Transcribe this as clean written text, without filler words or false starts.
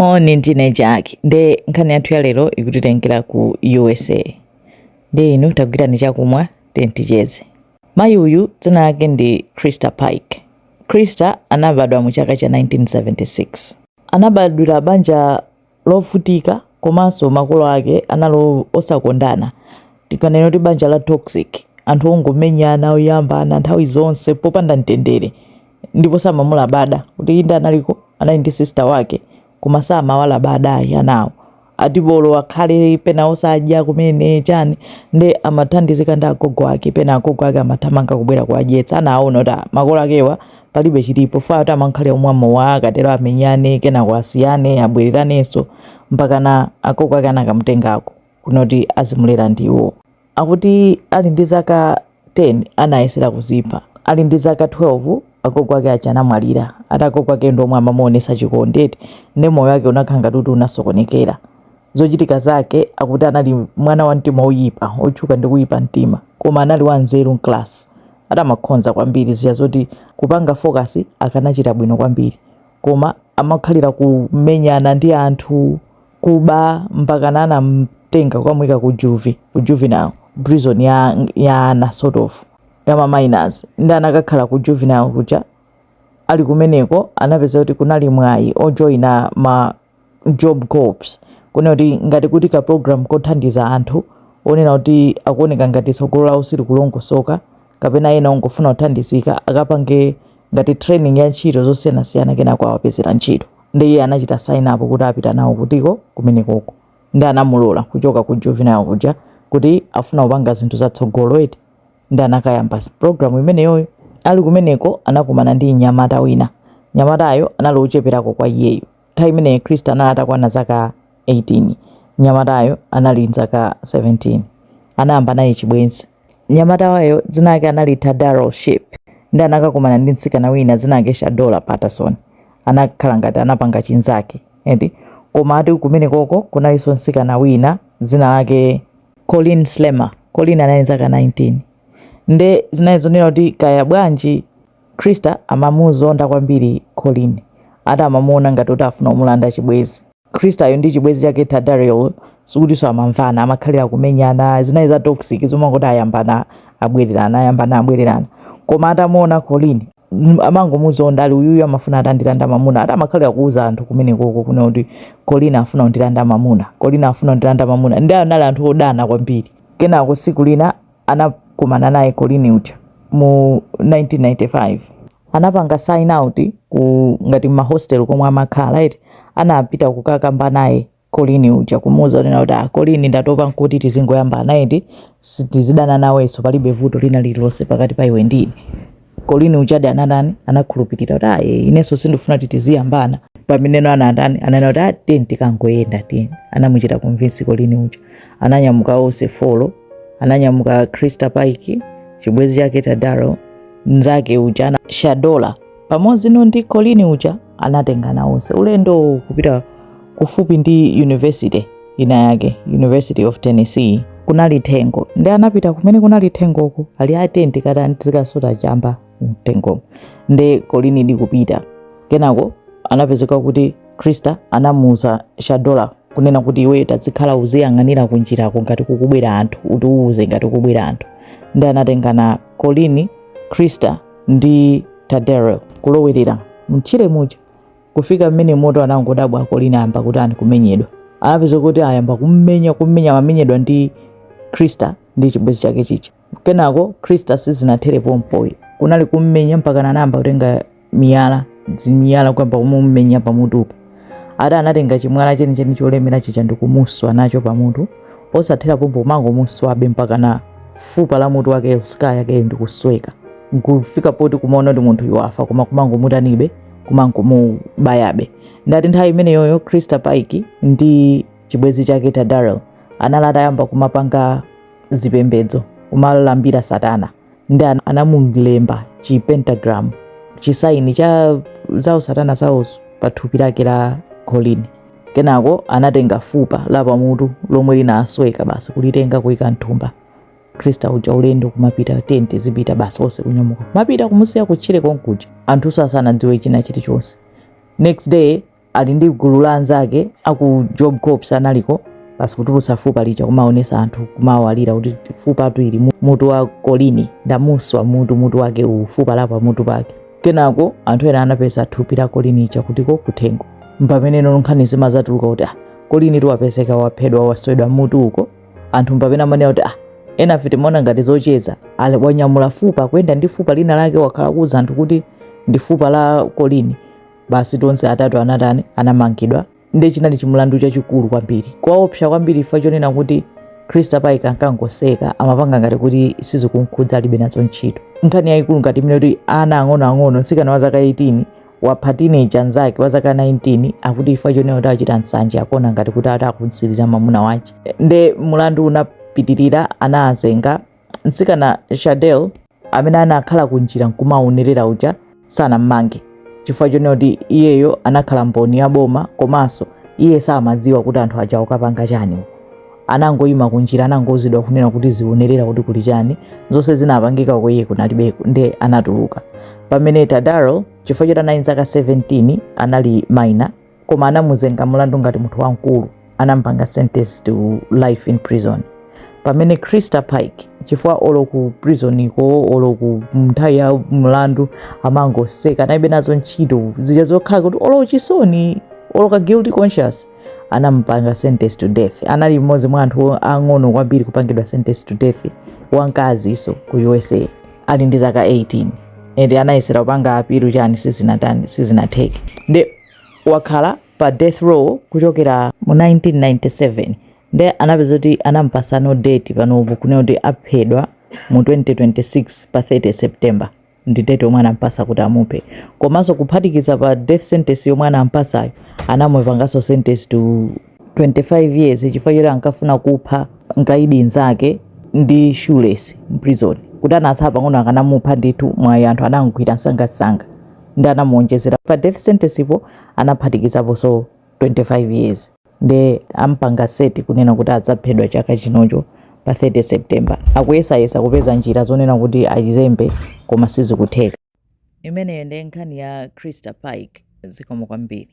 Moni, ndine Jack. Nde nkhani yathu ya lero ikutitengera ku USA. Nde inu tagwirani chakumwa, ticheze. Mayi uyu dzina lake ndi Christa Pike. Christa anabadwa mu chaka cha 1976. Anabadwira banja lovutika komanso makolo ake anali osakondana. Tikanena kuti banja la toxic, anthu ongomenyana, oyambana nthawi zonse popanda mtendere, ndipo samamulabada kuti inde analiko, anali ndi sister wake, koma samawalabada ayi anawo. Atibolo akhale pena osadya kumene chani, nde amathandizika ndi agogo ake. Pena agogo ake amathamanga kubwera kuwadyetsa. Anaona kuti ah, makolo akewa palibe chilipo fa kuti amankhale omwe amowa, akatero amenyane, kenako asiyane, abwereranenso, mpakana agogo ake anakamutengako kunoti azimulera ndiwo. Akuti ali ndi zaka 10 anayesera kuzipha. Ali ndi zaka 12 agogo ake aja anamwalira. Ati agogo ake ndi omwe amamuonesa chikondi eti, nde moyo wake unakhala ngati kuti unasokonekera. Zochitika zake, akuti anali mwana wa mtima oyipa, otchuka ndi kuyipa mtima, koma anali wanzeru mklasi. Ati amakhonza kwambiri zija zoti kupanga focus akanachita bwino kwambiri, koma amakhalira kumenyana ndi anthu, kuba, mpakana anamtenga kukamuyika ku juvi, ku juvenile prison ya ana, sort of ya ma minors. Ndi anakakhala ku juvenile kuja. Ali kumeneko anapeza kuti kunali mwayi ojoyina ma Job Corps, kunena kuti ngati kuti ka program kothandiza anthu onena kuti akuoneka ngati tsogolo lawo silikulongosoka kapena ena ongofuna kuthandizika, akapange ngati training ya ntchito zosiyanasiyana, kenako awapezera ntchito. Ndi iye anachita sign up kuti apita nawo kutiko kumenekoko. Ndi anamulola kuchoka ku juvenile kuja kuti afuna kupanga zinthu zatsogolo eti. Ndi anakayamba program imeneyoyo. Ali kumeneko anakumana ndi mnyamata wina. Mnyamatayo anali ocheperako kwa iyeyo. Nthawi imeneyo Christa anali atakwana zaka 18, mnyamatayo anali zaka 17. Anayamba naye chibwenzi. Mnyamata wayo dzina lake anali Tadaryl Shipp. Ndi anakakumana ndi mtsikana wina dzina lake Shadolla Peterson. Anakhala ngati anapanga chinzake eti. Koma ati kumenekoko kunalinso mtsikana wina dzina lake Colleen Slemmer. Colleen anali zaka 19. Nde zinali zonena kuti kaya bwanji, Christa amamuzonda kwambiri Colleen. Ati amamuona ngati kuti afuna kumulanda chibwenzi. Christayo ndi chibwenzi chake Tadaryl sikutinso amamvana, amakhalira kumenyana. Zinali za toxic zomangoti ayambana, abwererana, ayambana, abwererana. Koma atamuona Colleen amangomuzonda, ali uyuyu amafuna atandilanda mamuna. Ati amakhalira kuuza anthu kumenekoko kuna kuti Colleen afuna kundilanda mamuna, Colleen afuna kundilanda mamuna. Ndi anali anthu odana kwambiri. Kenako tsiku lina anakumana naye Colleen uja mu 1995. Anapanga sign out ku ngati mahostel komwe amakhala eti. Anapita kukakamba naye Colleen uja, kumuuza kunena kuti ah, Colleen, ndatopa nkuti tizingoyambana eti, tizidana nawenso, palibe vuto lina lililonse pakati pa iwe ndine. Colleen ujadi anatani? Anakhulupirira kuti ah, inenso sindifuna kuti tiziyambana. Pameneno anatani? Ananena kuti ah, tiyeni tikangoyenda, tiyeni. Anamuchita convince Colleen uja. Ananyamuka onse four. Ananyamuka Christa Pike, chibwenzi chake Tadaryl, mnzake uja Shadolla, pamodzi no ndi Colleen uja. Anatengana onse ulendo kupita kufupi ndi university ina yake, University of Tennessee. Kunali thengo, ndi anapita kumene kunali thengoko. Ali atenti tikatani, tikasuta chamba mtengomo. Ndi Colleen di kupita. Kenako anapezeka kuti Christa anamuuza Shadolla kunena kuti iwe tazikhala uziyang'anira kunjirako, ngati kukubwera anthu utiuze, ngati kukubwera anthu. Ndi anatengana Colleen, Christa ndi Tadaryl kulowerera mtchire muja. Kufika mmene moto, anangodabwa Colleen ayamba kuti ani kumenyedwa. Anapeza kuti ayamba kummenya, kummenya, amamenyedwa ndi Christa ndi chibwenzi chake chija. Kenako Christa sizinathere pompoyi, kunali kummenya mpaka anayamba kutenga miyala, zimiyala, kuyamba kumumenya pamutupo. Ati anatenga chimwala chenicheni cholemera chija ndikumuswa nacho pamutu, osathera pompo, kumangomuswabe mpaka na fupa la mutu wake, skull yake ndikusweka, nkufika poti kumaona kuti munthu wafa, koma kumangomutanibe, kumangomubayabe. Ndati nthawi imeneyoyo Christa Pike ndi chibwenzi chake Tadaryl anali atayamba kumapanga zipembedzo, kumalambira satana. Ndi anamulemba chi pentagram, chisaini cha zawo satana zawozo, pa thupi lake la Colleen. Kenako anatenga fupa la pamutu lomwe linasweka, basi kulitenga kuyika mthumba. Christa uja ulendo kumapita, tente zipita basi, onse kunyamuka kumapita, kumusiya kutchire konkuja. Anthuso asanadziwe china chilichonse. Next day Ali ndi gulu la anzake aku Job Corps, analiko basi kutulutsa fupa lija, kumaonesa anthu, kumawalira kuti fupa tu ili, mutu wa Colleen, ndamuswa mutu, mutu wake uwu, fupa la pamutu pake. Kenako anthu ena anapeza thupi la Colleen ija kutiko? Kuthengo. Mpamene nono nkhani zimazatuluka kuti ah, Colleen tiwapezeka waphedwa, waswedwa mutu uko. Anthu mpamene amanena kuti ah, ena afe timaona ngati zocheza, wanyamula fupa, kuyenda ndi fupa lina lake, wakhala kuuza anthu kuti ndi fupa la Colleen. Basi, tonse atatu anatani? Anamangidwa. Ndi chinali chimulandu chachikulu kwambiri, kwaopsa kwambiri, chifukwa chonena kuti Christa Pike ankangoseka, amapanga ngati kuti sizikunkhudza, alibe nazo ntchito. Nkhani yayikulu ngati imene, kuti ana ang'onoang'ono, mtsikana wa zaka 18 wapha teenager anzake wa zaka 19, akuti chifukwa chonena kuti achita nsanje, akuona ngati kuti ati akunsilira mamuna wache. Nde mulandu unapitirira, anazenga mtsikana Shadel amene anakhala kunjira nkumaonerera uja, sanammange chifukwa chonena kuti iyeyo anakhala mboni ya boma, komanso iye samadziwa kuti anthu aja akapanga chani uko. Anangoyima kunjira, anangozidwa kunena kuti zionerera kuti kuli chani, zonse zinapangika uko iye kunalibeko, nde anatuluka. Pamene Tadaryl, chifukwa choti anali zaka 17, anali minor, koma anamuzenga mulandu ngati munthu wamkulu, anampanga sentence to life in prison. Pamene Christa Pike, chifukwa olo ku prison iko, olo ku nthawi ya mlandu, amangoseka, analibe nazo ntchito zija zokhala kuti olo chisoni, olo ka guilty conscious, anampanga sentence to death. Anali mmodzi mwa anthu ang'ono kwambiri kupangidwa sentence to death, wamkaziso ku USA, ali ndi zaka 18. And anayesera kupanga appeal chani, sizinatani, sizinatheke. Nde wakhala pa death row kuchokera mu 1997. Nde anapeza kuti anampasa no date panopo, kunena kuti aphedwa mu 2026 pa 30 September, ndi date yomwe anampasa kuti amuphe. Komanso kuphatikiza pa death sentence yomwe anampasayo, anamupanganso sentence to 25 years chifukwa choti ankafuna kupha mkaidi nzake ndi shoelace m'prison, kuti anatsala pang'ono akanamupha ndithu. Mwayi anthu anamugwira msangamsanga, ndi anamuonjezera pa death sentence ipo, anaphatikizaponso 25 years. Nde ampanga set kunena kuti adzaphedwa chaka chinocho pa 30 September. Akuyesayesa kupeza njira zonena kuti achizembe, koma sizikutheka. Imeneyo ndiye nkhani ya Christa Pike. Zikomo kwambiri.